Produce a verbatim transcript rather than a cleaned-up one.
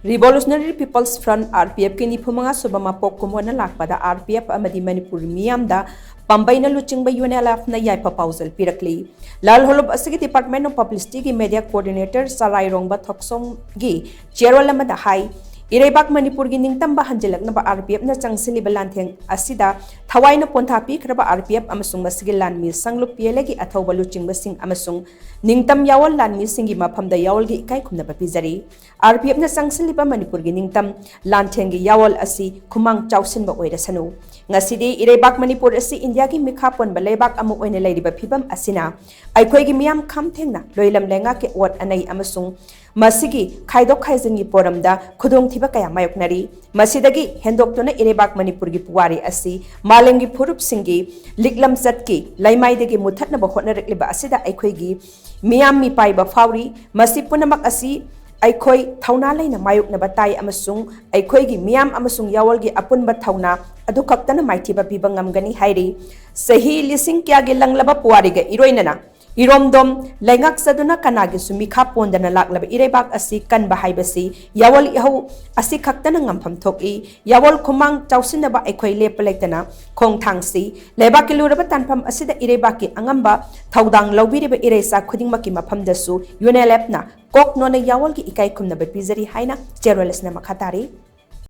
Revolutionary People's Front, RPF ꯀꯤ ꯅꯤꯐꯨ ꯃꯉꯥ ꯁꯨꯕ ꯃꯄꯣꯛ ꯀꯨꯝꯑꯣꯟꯅ ꯂꯥꯛꯄꯗ RPF ꯑꯃꯗꯤ ꯃꯅꯤꯄꯨꯔ ꯃꯤꯌꯥꯝꯗ ꯄꯥꯝꯕꯩꯅ ꯂꯨꯆꯤꯡꯕ UNLF ꯅ ꯌꯥꯏꯐ ꯄꯥꯎꯖꯦꯜ ꯄꯤꯔꯛꯂꯤ꯫ ꯂꯥꯜ ꯍꯧꯂꯨꯞ ꯑꯁꯤꯒꯤ Department of Publicity ꯒꯤ Media Coordinator ꯆꯔꯥꯏꯔꯣꯡꯕ ꯊꯣꯛꯁꯣꯝꯒꯤ ꯆꯦꯔꯣꯜ ꯑꯃꯗ ꯍꯥꯏ, ꯏꯔꯩꯕꯥꯛ ꯃꯅꯤꯄꯨꯔꯒꯤ ꯅꯤꯡꯇꯝꯕ ꯍꯟꯖꯤꯜꯂꯛꯅꯕ RPF ꯅ ꯆꯪꯁꯤꯜꯂꯤꯕ ꯂꯥꯟꯊꯦꯡ ꯑꯁꯤꯗ ꯊꯋꯥꯏꯅ ꯄꯣꯟꯊꯥ ꯄꯤꯈ꯭ꯔꯕ RPF ꯑꯃꯁꯨꯡ ꯃꯁꯤꯒꯤ ꯂꯥꯟꯃꯤ ꯁꯪꯂꯨꯞ PLA ꯒꯤ ꯑꯊꯧꯕ ꯂꯨꯆꯤꯡꯕꯁꯤꯡ ꯑꯃꯁꯨꯡ ꯅꯤꯡꯇꯝ ꯌꯥꯑꯣꯜ ꯂꯥꯟꯃꯤꯁꯤꯡꯒꯤ ꯃꯐꯝꯗ ꯌꯥꯑꯣꯜꯒꯤ ꯏꯀꯥꯏ ꯈꯨꯝꯅꯕ ꯄꯤꯖꯔꯤ꯫ RPF ꯅ ꯆꯪꯁꯤꯜꯂꯤꯕ ꯃꯅꯤꯄꯨꯔꯒꯤ ꯅꯤꯡꯇꯝ ꯂꯥꯟꯊꯦꯡꯒꯤ ꯌꯥꯑꯣꯜ ꯑꯁꯤ ꯈꯨꯃꯥꯡ ꯆꯥꯎꯁꯤꯟꯕ ꯑꯣꯏꯔꯁꯅꯨ꯫ ꯉꯁꯤꯗꯤ ꯏꯔꯩꯕꯥꯛ ꯃꯅꯤꯄꯨꯔ ꯑꯁꯤ ꯏꯟꯗꯤꯌꯥꯒꯤ ꯃꯤꯈꯥ ꯄꯣꯟꯕ ꯂꯩꯕꯥꯛ ꯑꯃ ꯑꯣꯏꯅ ꯂꯩꯔꯤꯕ ꯐꯤꯕꯝ ꯑꯁꯤꯅ ꯑꯩꯈꯣꯏꯒꯤ ꯃꯤꯌꯥꯝ ꯈꯝ ꯊꯦꯡꯅ ꯂꯣꯏꯂꯝ ꯂꯩꯉꯥꯛꯀꯤ ꯑꯣꯠ ꯑꯅꯩ ꯑꯃꯁꯨꯡ ꯃꯁꯤꯒꯤ ꯈꯥꯏꯗꯣꯛ ꯈꯥꯏꯖꯤꯟꯒꯤ ꯄꯣꯔꯝꯗ ꯈꯨꯗꯣꯡꯊꯤꯕ ꯀꯌꯥ ꯃꯥꯌꯣꯛꯅꯔꯤ꯫ ꯃꯁꯤꯗꯒꯤ ꯍꯦꯟꯗꯣꯛꯇꯨꯅ ꯏꯔꯩꯕꯥꯛ ꯃꯅꯤꯄꯨꯔꯒꯤ ꯄꯨꯋꯥꯔꯤ ꯑꯁꯤ ꯃꯥꯂꯦꯝꯒꯤ ꯐꯨꯔꯨꯞꯁꯤꯡꯒꯤ ꯂꯤꯛꯂꯝꯆꯠꯀꯤ ꯂꯩꯃꯥꯏꯗꯒꯤ ꯃꯨꯊꯠꯅꯕ ꯍꯣꯠꯅꯔꯛꯂꯤꯕ ꯑꯁꯤꯗ ꯑꯩꯈꯣꯏꯒꯤ ꯃꯤꯌꯥꯝ ꯃꯤꯄꯥꯏꯕ ꯐꯥꯎꯔꯤ꯫ ꯃꯁꯤ ꯄꯨꯝꯅꯃꯛ ꯑꯁꯤ ꯑꯩꯈꯣꯏ ꯊꯧꯅꯥ ꯂꯩꯅ ꯃꯥꯌꯣꯛꯅꯕ ꯇꯥꯏ ꯑꯃꯁꯨꯡ ꯑꯩꯈꯣꯏꯒꯤ ꯃꯤꯌꯥꯝ ꯑꯃꯁꯨꯡ ꯌꯥꯑꯣꯜꯒꯤ ꯑꯄꯨꯟꯕ ꯊꯧꯅꯥ ꯑꯗꯨꯈꯛꯇꯅ ꯃꯥꯏꯊꯤꯕ ꯄꯤꯕ ꯉꯝꯒꯅꯤ ꯍꯥꯏꯔꯤ꯫ ꯆꯍꯤ ꯂꯤꯁꯤꯡ ꯀꯌꯥꯒꯤ ꯂꯪꯂꯕ ꯄꯨꯋꯥꯔꯤꯒ ꯏꯔꯣꯏꯅꯅ ꯏꯔꯣꯝꯗꯣꯝ ꯂꯩꯉꯥꯛꯆꯗꯨꯅ ꯀꯅꯥꯒꯤꯁꯨ ꯃꯤꯈꯥ ꯄꯣꯟꯗꯅ ꯂꯥꯛꯂꯕ ꯏꯔꯩꯕꯥꯛ ꯑꯁꯤ ꯀꯟꯕ ꯍꯥꯏꯕꯁꯤ ꯌꯥꯑꯣꯜ ꯏꯍꯧ ꯑꯁꯤ ꯈꯛꯇꯅ ꯉꯝꯐꯝ ꯊꯣꯛꯏ꯫ ꯌꯥꯑꯣꯜ ꯈꯨꯃꯥꯡ ꯆꯥꯎꯁꯤꯟꯅꯕ ꯑꯩꯈꯣꯏ ꯂꯦꯞꯄ ꯂꯩꯇꯅ ꯈꯣꯡꯊꯥꯡꯁꯤ꯫ ꯂꯩꯕꯥꯛꯀꯤ ꯂꯨꯔꯕ ꯇꯥꯟꯐꯝ ꯑꯁꯤꯗ ꯏꯔꯩꯕꯥꯛꯀꯤ ꯑꯉꯝꯕ ꯊꯧꯗꯥꯡ ꯂꯧꯕꯤꯔꯤꯕ ꯏꯔꯩꯆꯥ ꯈꯨꯗꯤꯡꯃꯛꯀꯤ ꯃꯐꯝꯗꯁꯨ UNLF ꯅ ꯀꯣꯛ ꯅꯣꯟꯅ ꯌꯥꯑꯣꯜꯒꯤ ꯏꯀꯥꯏ ꯈꯨꯝꯅꯕ ꯄꯤꯖꯔꯤ ꯍꯥꯏꯅ ꯆꯦꯔꯣꯜ ꯑꯁꯤꯅ ꯃꯈꯥ ꯇꯥꯔꯤ꯫